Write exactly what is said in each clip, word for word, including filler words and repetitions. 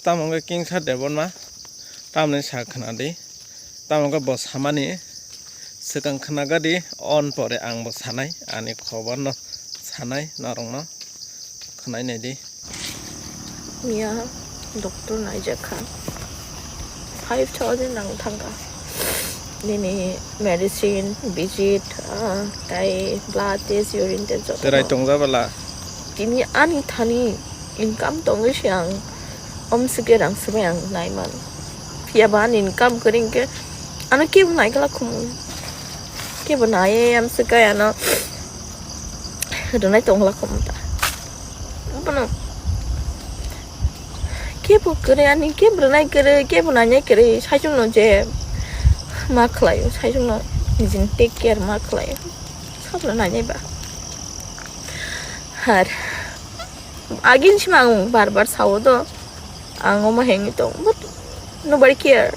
Tamo wngkha Kingsa Debbarma, tamni sa khwnadi, tamo wngkha bo samani swkang khwnagadi, on pore ang bo sanai, ani khobor no sanai norokno khwnai naidi. Miya doctor naijakha, five thousand rang thangkha. Nini medicine, visit, ah, tai blood test, urine test joto. Cherai tongjabala. Tini ani thani income tongwi se ang omsike rang swbai ang naiman. Phiya ba ani income kwrwi hinkhe ano kebo naikala khumu. Kebo naiye amsike ano rwnai tongla khumu ta. Bono kebo kwrwi ani kebo rwnai kwrwi, kebo nainai kwrwi, saichung no je ma khlaio, saichung no nijini take care ma khlaio, sabno nainai ba. Har agin sima ang bar bar sao do, ang omo hengwi tong, but nobody care.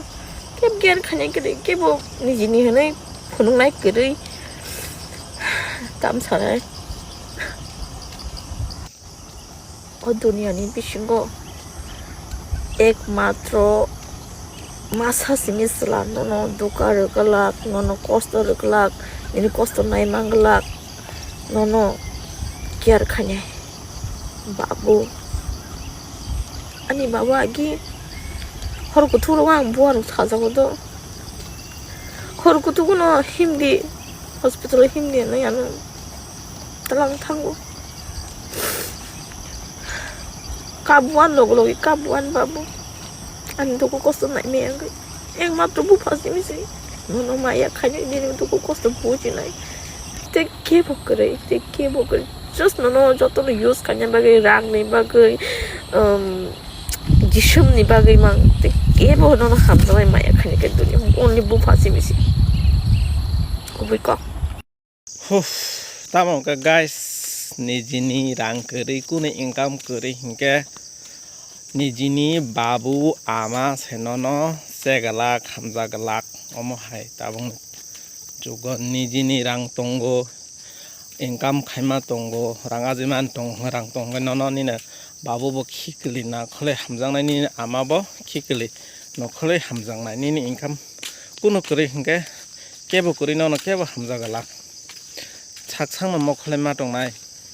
Kebo care khainai kwrwi, kebo nijini hwnwi phunuknai kwrwi tam sanai. O duniyani bisingo ekmatro masa simi chwla nono dukha rwgwlak, nono kosto rwgwlak, nini kosto nai manglak, nono care khainai. Babu, ani babu agi hor kuthuk rogo ang buarok sajago do. Hor kuthuk no himdi, hospital o himdi hinwi ano talang thango. Kabuan logo logi kabuan babu. Ani duku kosto nai me ang. Ekmatro bupha simi se. Nono maya khainai nini duku kosto bujinai. Te kebo kwrwi, te kebo kwrwi. Just nono jotono use khaina bagwi, rangni bagwi, um, jisumni bagwi mang. Te kebo nono hamjaknai maya khainai khe duni. Only bupha simi se. Kubui kok. Huf, tamo wngkha guys, nijini rang kwrwi, kunu income kwrwi hinkhe nijini babu ama se nono chegalak, hamjaglak, omo hai tabukni jugo nijini rang tongo, income khaima tongo, rang ajimani tongo, rang tongo, nono nini babu bo khikwlwi nakhole hamjaknai, nini ama bo khikwlwi nokhole hamjaknai, nini income kunu kwrwi hinkhe kebo kwrwi nono kebo hamjaglak. Sak sakno mokholai ma tongnai,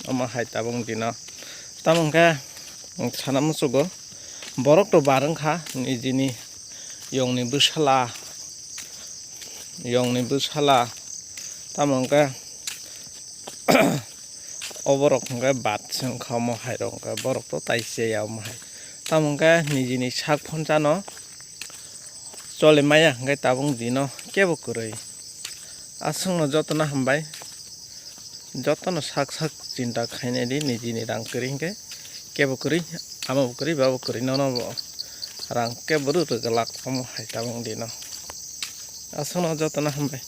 omo hai tabuk dino. Tamo hwnkhe sana muchugo, borok to bar wngkha nijini yongni bwsala, yongni bwsala. Tamo hwnkhe o borok hwnkhe bat se wngkha omo hai rok hwnkhe borok to tai cheya omo hai. Tamo hwnkhe nijini sak phonchano choli maya hwnkhe tabuk dino kebo kwrwi. Aswkno jotono hambai, jotono sak sak chinta khainai di, nijini rang kwrwi hwnkhe kebo kwrwi, amo bo kwrwi, babo kwrwi, nono bo rang kebo rw rwglak omo hai tabuk dino. Aswkno jotono hambai.